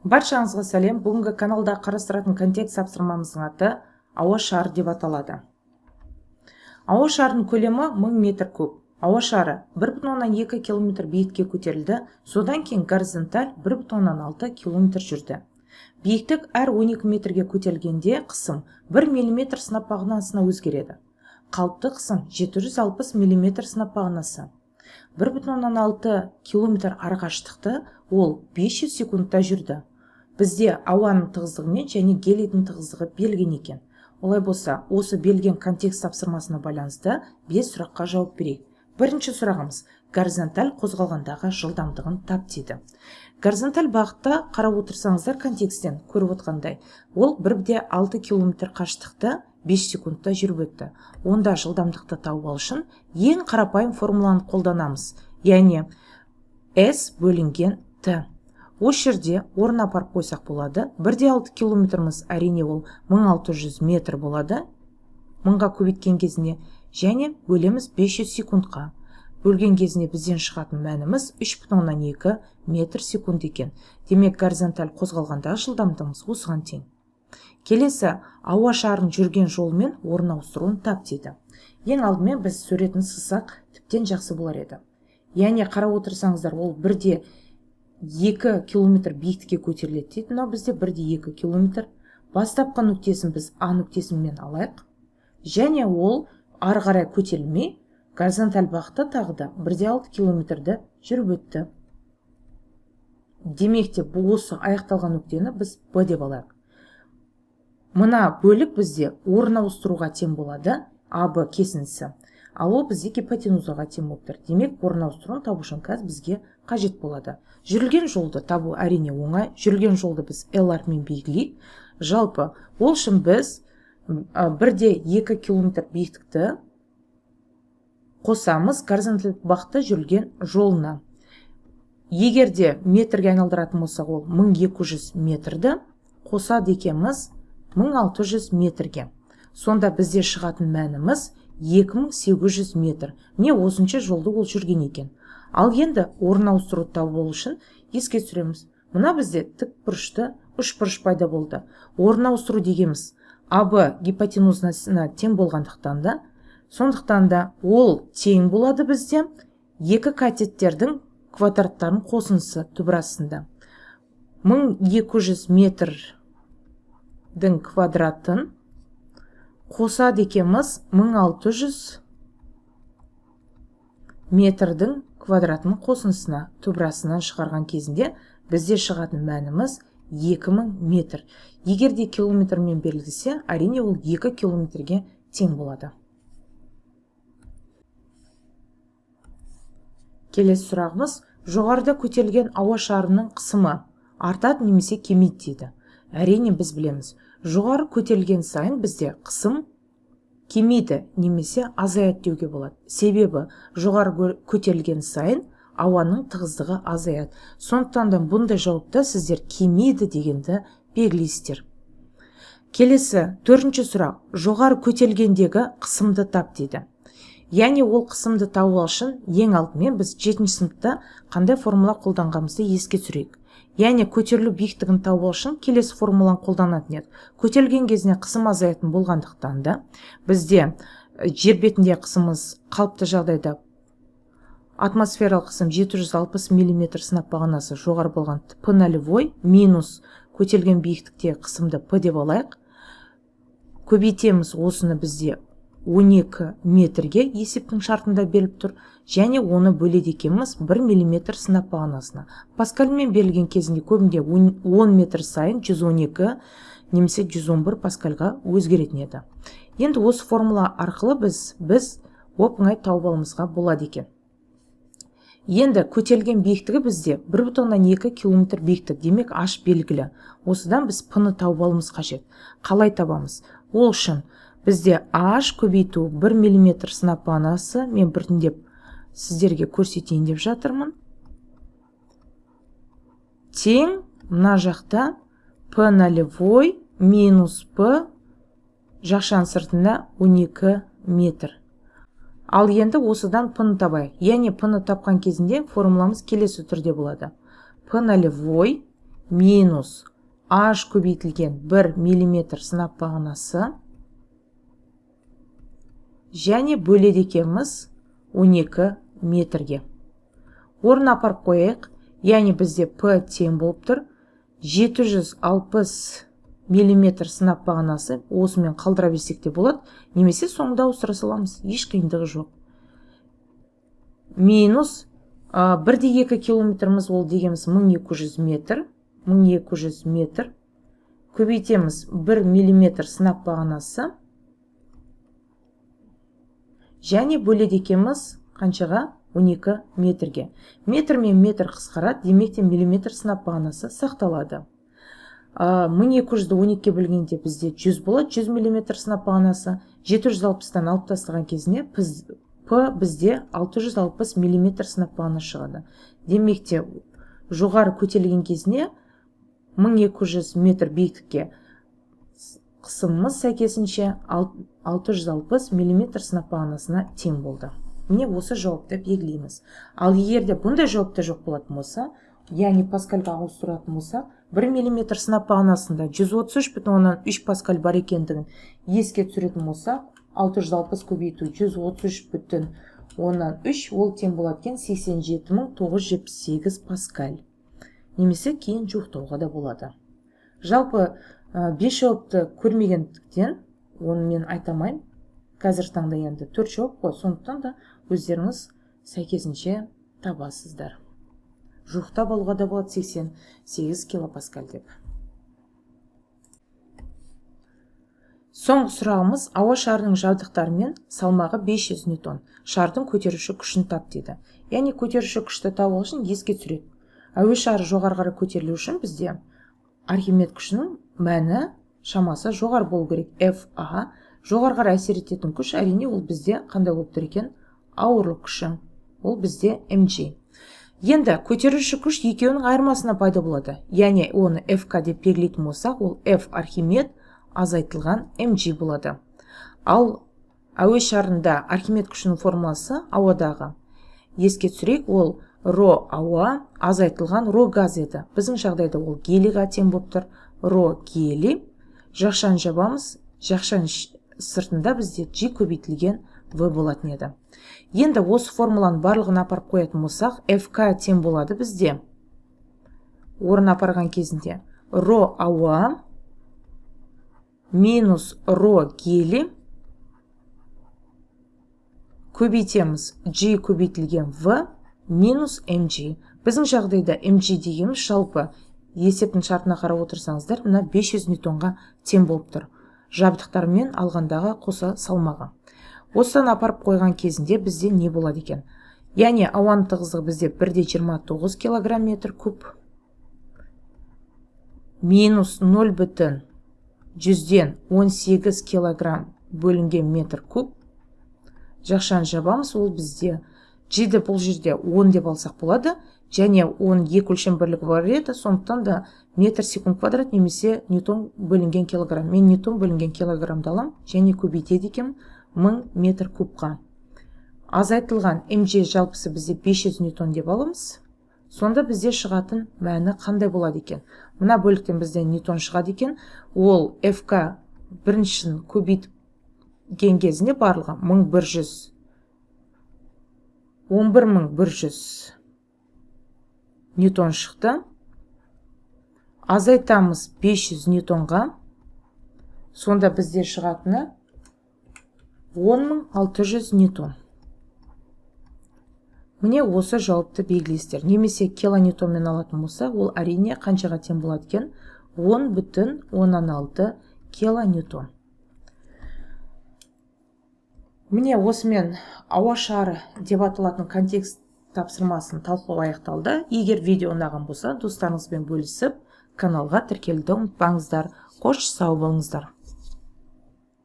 Баршаңызға сәлем. Бүгінгі каналда қарастыратын контекст тапсырмамыздың аты ауа шары деп аталады. Ауа шарының көлемі 1000 метр куб. Ауа шары 1,2 километр биіктікке көтерілді, содан кейін горизонталь 1,6 километр жүрді. Биіктік әр 12 метрге көтерілгенде қысым 1 мм сынап бағанасына өзгереді. Қалыпты қысым 760 мм сынап бағанасы. 1,6 километр арақашықтықты ол 500 секундта жүрді. Бізде ауаның тығыздығымен және гелийдің тығыздығы берілген екен. Олай болса, осы берілген контекст тапсырмасына байланысты 5 сұраққа жауап берейік. Бірінші сұрағымыз: горизонталь қозғалғандағы жылдамдығын тап дейді. Горизонталь бағытта қарап отырсаңыздар, контексттен көріп отқандай, ол 1,6 километр қашықтықты 5 секундта жүріп өтті. Онда жылдамдықты тауып алу үшін ең қарапайым формуланы қолданамыз, яғни S бөлінген T. Осы жерде орнына апарып қойсақ болады. 1,6 километріміз, әрине, ол 1600 метр болады мыңға көбейткен кезінде, және бөлеміз 500 секундқа. Бөлген кезінде бізден шығатын мәніміз 3,2 метр секунд екен. Демек, горизонталь қозғалғандағы жылдамдығымыз осыған тең. Келесі, ауа шарын жүрген жолмен орын ауыстыруын тап дейді. Ең алдымен біз суретін сызсақ, тіптен жақсы болар еді. Яғни қарап отырсаңыздар, ол 1,2 километр биіктікке көтеріледі дейді. Мынау бізде 1,2 километр. Бастапқы нүктесін біз А нүктесімен алайық. Және ол ары қарай көтерілмей, горизонталь бағытта тағы да 1,6 километрді жүріп өтті. Демек те, бұл осы аяқталған нүктені біз Б деп алайық. Мына бөлік бізде орын ауыстыруға тең болады, АБ кесіндісі. Ал ол бізде гипотенузаға тең болып тұр. Демек, орын ауыстыруын табу үшін қазір бізге қажет болады. Жүрілген жолды табу, әрине, оңай. Жүрілген жолды біз L әрпімен белгілейік. Жалпы, ол үшін біз 1,2 километр биіктікті қосамыз горизонталь бағытта жүрілген жолына. Егер де метрге айналдыратын болсақ, ол 1200 метрді қосады екенбіз 1600 метрге. Сонда бізде шығатын мәніміз 2800 метр. Міне, осынша жолды ол жүрген екен. Ал енді орын ауыстыруды табу үшін еске түсіреміз. Мына бізде тік бұрышты үш бұрыш пайда болды. Орын ауыстыру дегеніміз АБ гипотенузасына тең болғандықтан да, сондықтан да ол тең болады бізде екі катеттердің квадраттарын қосындысы түбір астында. 1200 метрдің квадратын қосады екенбіз 1600 метрдің квадратының қосындысына. Түбір астынан шығарған кезінде бізде шығатын мәніміз 2000 метр. Егер де километрмен берілсе, әрине, ол 2 километрге тең болады. Келесі сұрағымыз: жоғарыда көтерілген ауа шарының қысымы артады немесе кемиді дейді. Әрине, біз білеміз, жоғары көтерілген сайын бізде қысым кемиді немесе азаяды деуге болады. Себебі жоғары көтерілген сайын ауаның тығыздығы азаяды. Сондықтан да бұндай жауапта сіздер кемиді дегенді белгілейсіздер. Келесі, төртінші сұрақ: жоғары көтерілгендегі қысымды тап дейді. Яғни ол қысымды табу үшін ең алдымен біз жетінші сыныпта қандай формула қолданғанымызды еске түсірейік. Яғни көтерілу биіктігін табу үшін келесі формуланы қолданатын едік. Көтерілген кезінде қысым азаятын болғандықтан да, бізде жер бетінде қысымымыз қалыпты жағдайда атмосфералық қысым 760 мм сынап бағанасы жоғары болған П нолевой минус көтерілген биіктікте қысымды П деп алайық. Көбейтеміз осыны бізде 12 метрге, есептің шартында беріліп тұр, және оны бөледі екенбіз 1 мм сынап бағанасына. Паскальмен берілген кезінде көбінде 10 метр сайын 112 немесе 111 паскальға өзгеретін еді. Енді осы формула арқылы біз оп оңай тауып алуымызға болады екен. Енді көтерілген биіктігі бізде 1,2 километр биіктік, демек, h белгілі. Осыдан біз п-ны тауып алуымыз қажет. Қалай табамыз? Ол үшін бізде h көбейту 1 мм сынап бағанасы, мен біртіндеп сіздерге көрсетейін деп жатырмын, тең мына жақта p нолевой минус p жақшаның сыртында 12 метр. Ал енді осыдан п-ны табайық. Яғни п-ны тапқан кезінде формуламыз келесі түрде болады: п нолевой минус H көбейтілген 1 миллиметр сынап бағанасы және бөледі екенбіз 12 метрге. Орын апарып қояйық, яғни бізде P тең болып тұр 760 миллиметр сынап бағанасы, осымен қалдыра берсек те болады, немесе соңында ауыстыра саламыз, еш қиындығы жоқ. Минус 1,2 километріміз, ол дегеніміз 1200 метр, 1200 метр көбейтеміз 1 миллиметр сынап бағанасы және бөледі екенбіз қаншаға? 12 метрге. Метр мен метр қысқарады, демек те миллиметр сынап бағанасы сақталады. 1200-ді 12-ге бөлгенде бізде 100 болады, 100 миллиметр сынап бағанасы. 760-тан алып тастаған кезінде П бізде 660 миллиметр сынап бағанасы шығады. Демек те жоғары көтерілген кезінде 1200 метр биіктікке қысымымыз сәйкесінше 660 миллиметр сынап бағанасына тең болды. Міне, осы жауапты белгілейміз. Ал егер де бұндай жауапта жоқ болатын болса, яғни паскальға ауыстыратын болсақ, 1 миллиметр сынап бағанасында 133,3 паскаль бар екендігін еске түсіретін болсақ, 660 көбейту 133,3, ол тең болады екен 87 978 паскаль. Немесе кейін жуықтауға да болады. Жалпы 5 жауапты көрмегендіктен оны мен айта алмаймын. Қазіргі таңда енді 4 жауап қой, сондықтан да өздеріңіз сәйкесінше табасыздар. Жуықтап алуға да болады 88 килопаскаль деп. Соңғы сұрағымыз: ауа шарының жабдықтарымен салмағы 500 ньютон. Шардың көтеруші күшін тап дейді. Яғни көтеруші күшті табу үшін еске түсіреді. Әуе шары жоғары қарай көтерілу үшін бізде Архимед күшінің мәні шамасы жоғары болу керек. FA жоғары қарай әсер ететін күш, әрине, ол бізде қандай болып тұр екен? Ауырлық күші. Ол бізде mg. Енді көтеруші күш екеуінің айырмасына пайда болады. Яғни оны FK деп белгілейтін болсақ, ол F Архимед азайтылған mg болады. Ал әуе шарында Архимед күшінің формуласы ауадағы, еске түсірейік, ол ро ауа азайтылған ро газ еді. Біздің жағдайда ол гелийға тең болып тұр. Ро гелий, жақшаны жабамыз, жақшаның сыртында бізде g көбейтілген v болатын еді. Енді осы формуланың барлығын апарып қоятын болсақ, fk тең болады бізде орын апарған кезінде ро ауа минус ро гелий көбейтеміз g көбейтілген v минус mg. Біздің жағдайда mg дегеніміз, жалпы есептің шартына қарап отырсаңыздар, мына 500 ньютонға тең болып тұр, жабдықтармен алғандағы қоса салмағы. Осыдан апарып қойған кезінде бізде не болады екен? Яғни ауаның тығыздығы бізде 1,29 килограмм метр куб минус 0,18 килограмм бөлінген метр куб, жақшаны жабамыз, ол бізде g-ді бұл жерде 10 деп алсақ болады, және оның екі өлшем бірлігі бар еді, сондықтан да метр секунд квадрат немесе ньютон бөлінген килограмм. Мен ньютон бөлінген килограммды аламын және көбейтеді екенмін 1000 метр кубқа. Азайтылған mg жалпысы бізде 500 ньютон деп аламыз. Сонда бізде шығатын мәні қандай болады екен? Мына бөліктен бізде ньютон шығады екен. Ол fk біріншісін көбейткен кезінде барлығы 1100, 11 100 ньютон шықты. Азайтамыз 500 ньютонға, сонда бізде шығатыны 10 600 ньютон. Міне, осы жауапты белгілейсіздер. Немесе килоньютонмен алатын болсақ, ол, әрине, қаншаға тең болады екен? 10,6 килоньютон. Міне, осымен ауа шары деп аталатын контекст тапсырмасын талқылау аяқталды. Егер видео ұнаған болса, достарыңызбен бөлісіп, каналға тіркелуді ұмытпаңыздар. Қош, сау болыңыздар.